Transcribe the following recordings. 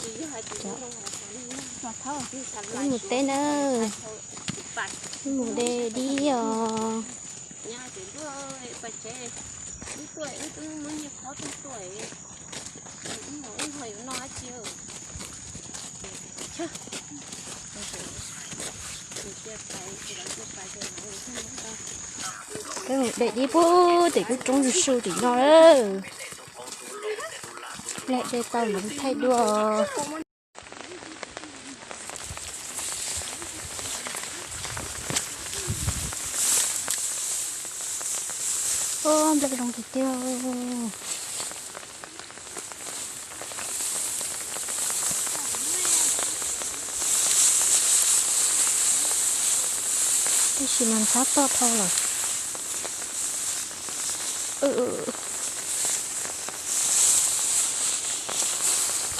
Wb mus teb na, wb mus de dib os. Peb mus de dib puag tim lub roob su su tim no. Lawv de tau lawv thaij dua. Ub, nplej zoo tiag tiag. Tab sis mas ntxhab toj dhau lawm.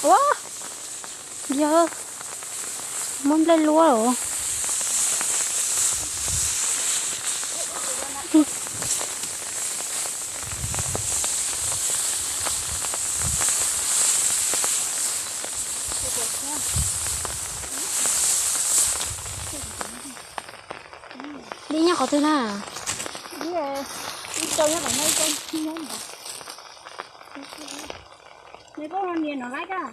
Ua, yog muab nplej luab os. Dib nyob qhov twg na? Neb koj nias no laib koj.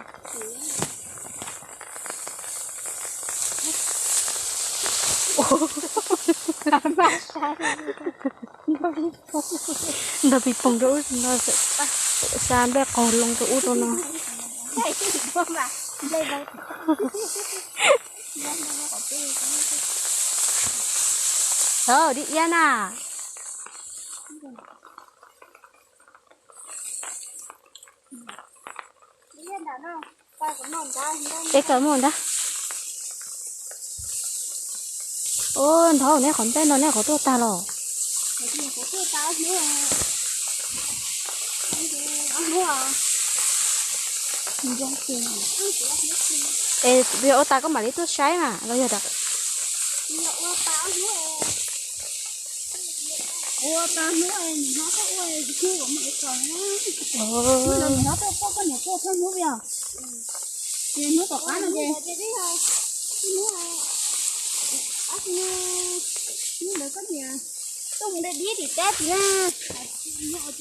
Ntog pis poog rau ub no, xa nplej qaug loo rau ub rau no. Thov dib iab na. Es kom mus ntag. Ua, nthov neb qhov nplej no neb qhov tuaj tag los? Es yog ua tas koj mam li tuaj saib mas los yog? Ua tas hnub no koj ua, hnub ua, hnub no koj ua, koj niam koj thawj hnub yog. Ces hnub tom qab no ces, hnub, hnub ntawd koj niam tuaj mus de dib tim teb tid na. Hnub ntawd,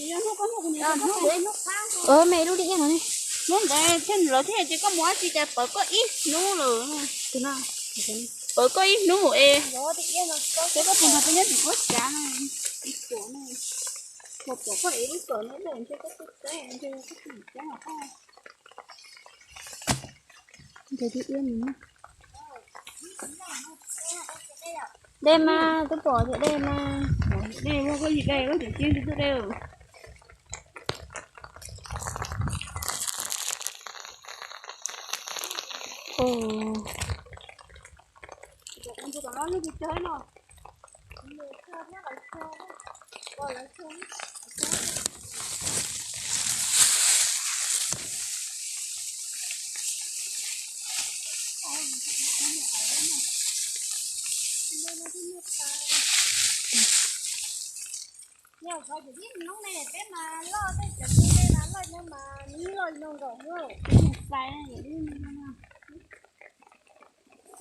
hnub ntawd thiaj lawv thiaj tias koj mus dab tsi cas pawv koj ib hnub lawm. Pawv koj ib hnub es. Ces koj tus nrog peb nyob tim kuab tsav no, tus no, tus pom koj ev lub kawm no lawm ntshe koj tuaj teb ntshe koj tus ceeb los koj. Dej mas, twb pom tias dej mas. Dej muaj koj yim dej koj tseem ceeb twb tuaj dej.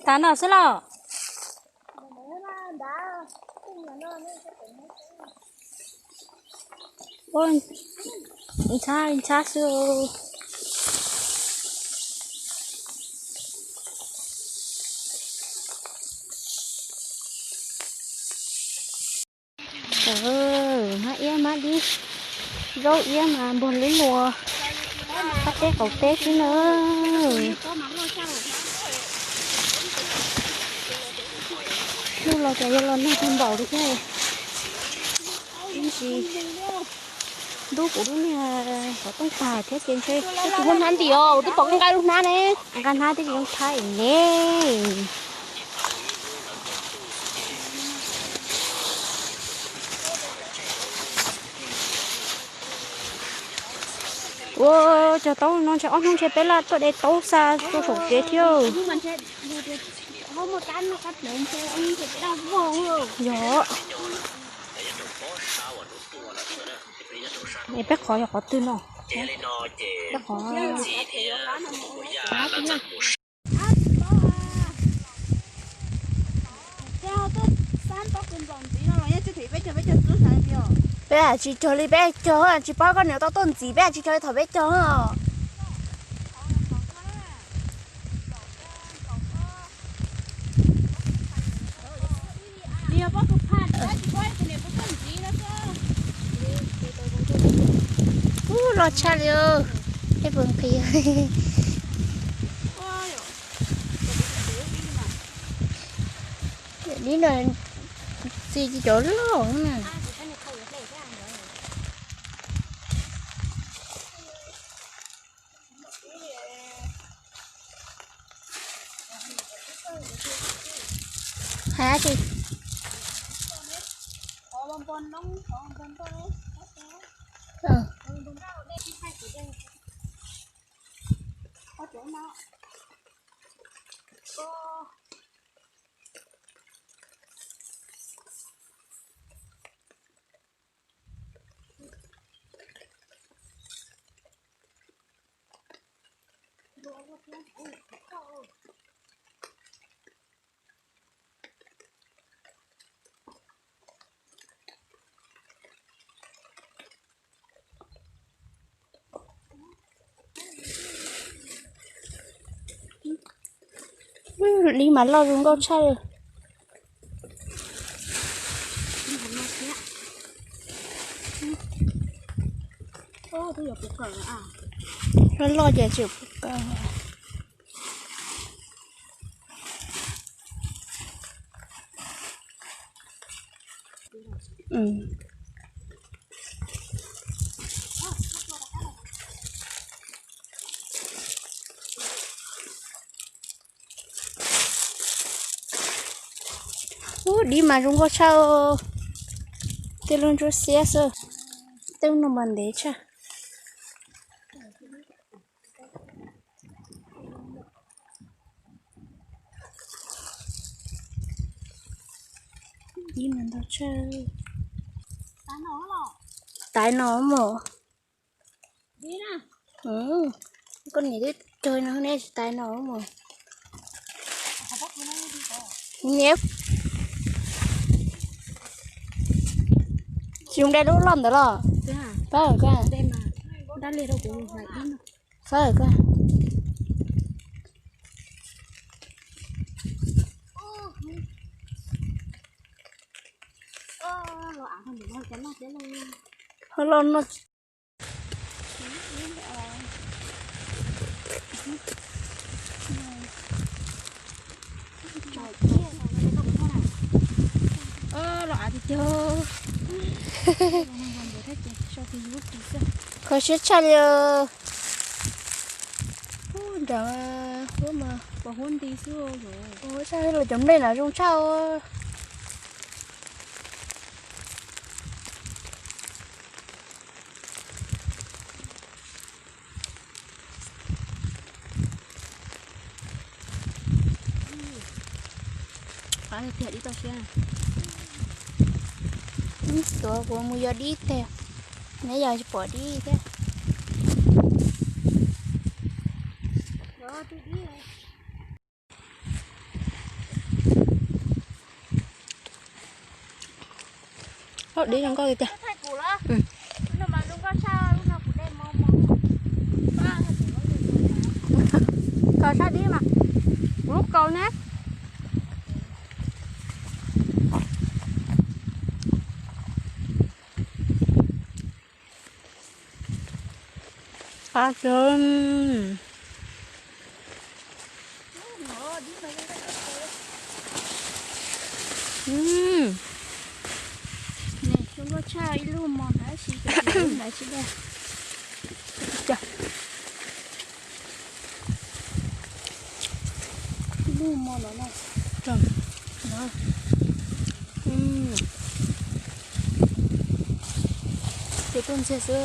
Tav no xwb los? Ua, ntxhab ntxhab xwb. Hmab iab hmab dib, zaub iab mas npuag lub lua, qab teb qaum teb xwb na. Hnub los cas yuav los nag tag npaum li thiab. Ib ntsis ntub kuv lub niag qhov rooj tag thiab ces ntshe. Kuv muab hnab ntim os, kuv twb pom nqaij lub hnab ne. Nqa hnab twb tsis zoo thaij ne. Ua, cog taub no ntshe ob hnub ntshe peb laj tuaj de taub xa tuaj saum kev thiab. Yog. Es peb qhov yog qhov twg no? Peb qhov. Peb tsis cog li, peb cog tsis paub koj niam tau tuaj ntxiv, peb tsis cog li thaum peb cog. Ub, loj tshaj li, ej puas nqhis. Li no txi cov loj na. Hais dab tsi? Li mas loj zoo nkauj tshaj li. Loj loj ces tsis puv kawg. Ub, dib mas zoo nkauj tshaj. Tej lub ntsuab xiab xwb. Tej lub no mas ntev tshaj. Dib mas ntau tshaj. Tais no mog. Koj niam twb cog no ne, tais no mog. Niam, tsis de lub loj ntawd los? Pab koj. Pab koj. Ho loj no. Los av tiag tiag. Kho siab tshaj li. Nram huab mas pos huab nti xwb. Huab tshaj los cov nplej no zoo tshaj. Tuav kuv mus yog dib teg, neb yog tsis pom dib thiab. Dib zoo nkauj tiag. Kaus sab dib mas, kuv lub kaus ne. Qab kawg. Zoo nkauj tshaj, ib lub mos ntawd tsis, ntawd tsis. Ib lub mos no na. Ces tuaj ntxiag xwb.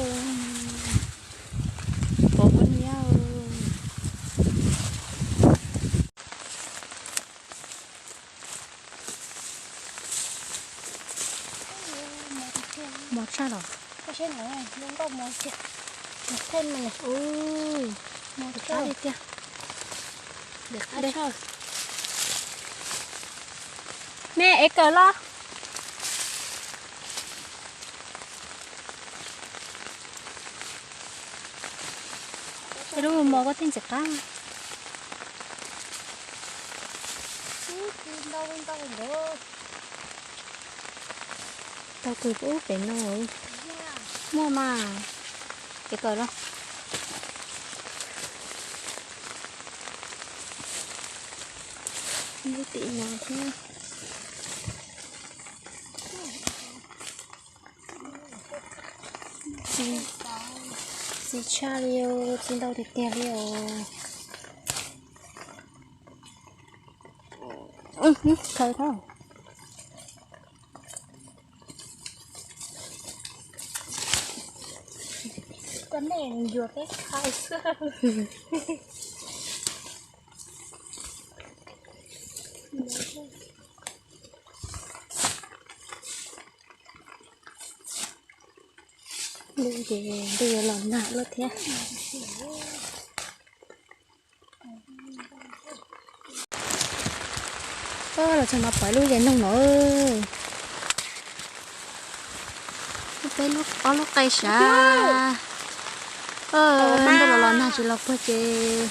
Pom poj niam. Mos tshaj los? Ub, mos tshaj li tiag. Dej, me es kawm los. Lub mos koj tej ntxim qab. Tau kws ub pem no. Muaj mas. Es kawm los. Lub tim no thiab. Txiv tshaj li, txiv ntau tiag tiag li os. Khaws thab. Koj nej yuav peb khaws xwb. Ntuj ces ntuj yuav los nag lawm thiab. Los txog no pom lub zes noog no. Peb lub, ob lub qe sav. Ntuj los los nag tsis los puag ces.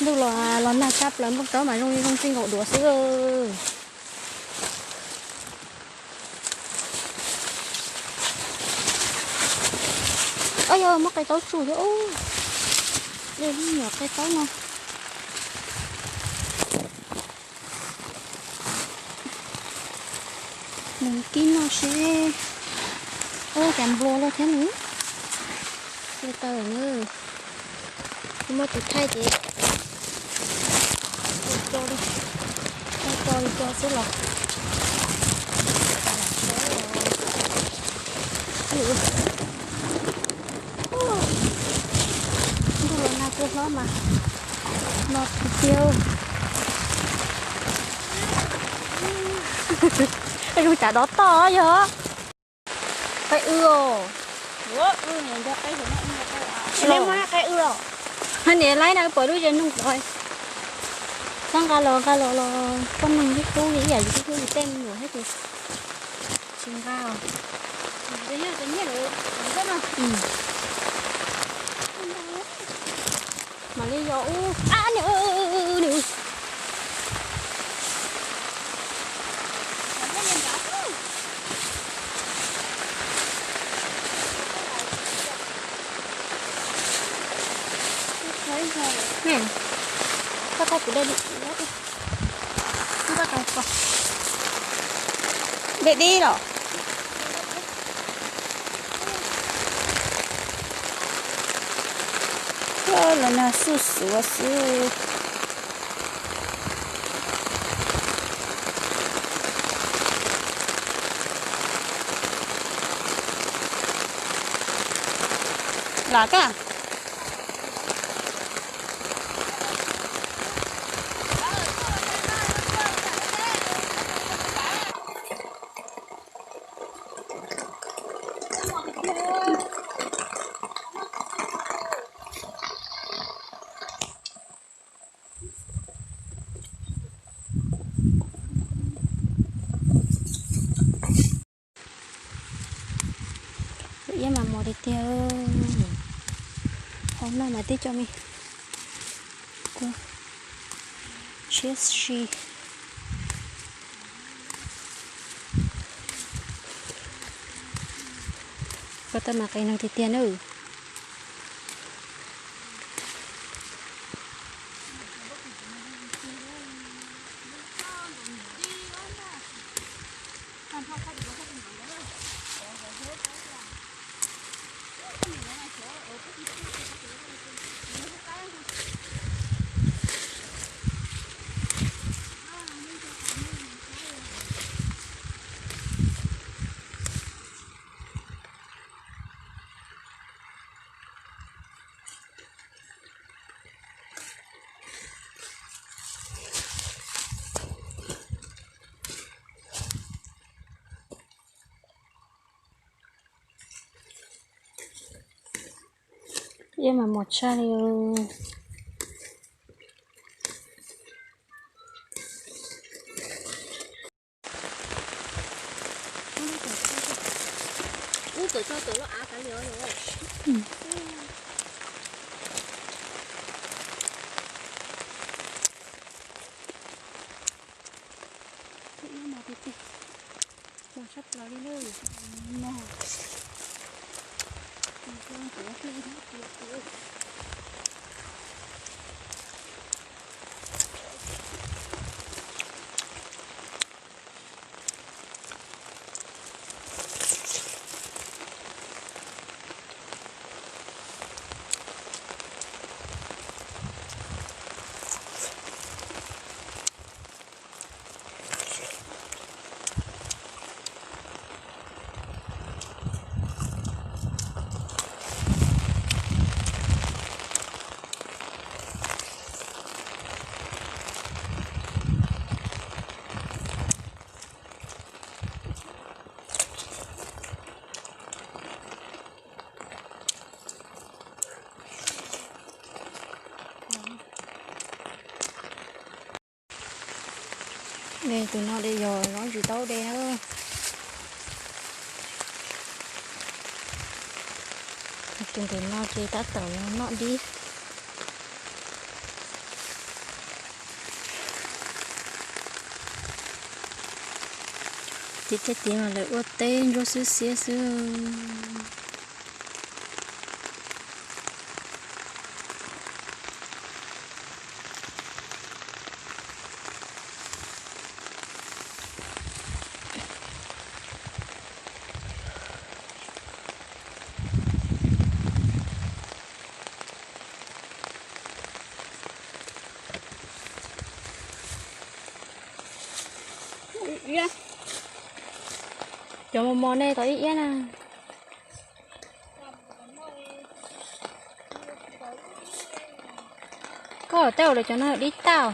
Ntuj los los nag tshaj plaws, nplooj taub mas zoo zoo txij nkaus duav xwb. Ua yog muab qe taub tsuj thiab. Ua, nyuam qe taub no. Nws kib noj seb. Ua cas nplua luaj thiab nws. Ua tau lawm na. Muab tus thaij ces tso li, tso li tso xwb los. Ntuj los nag kua hlob mas no tiag tiag. Zoo cas dov toj yog. Qe w os. Niam laib na pom lub zes noog pom. Txhob nqa los nqa los los koj neeg ib tub li ib yam li ib tub li tej me nyuam thiab ces tsis nqa os. Mam li yog ub a ni. Koj thaij kuv de dib los. Los nag xuj xuav xwb. Lam kaj. Iab mas mos tiag tiag. Hauv no mas tib co me kua tshiab si. Koj tau mas qe noog tiag tiag na. Iab mas mos tshaj li. Tus no de yog nyob tsis tau de na. Tus ntawm no ces tab tom noj dib. Ces tej tid mas lawv ua teb ntsuab xwb xiab xwb. Cov mos mos ne tau ib iab na. Koj tej zaum lawv cov no dib tag.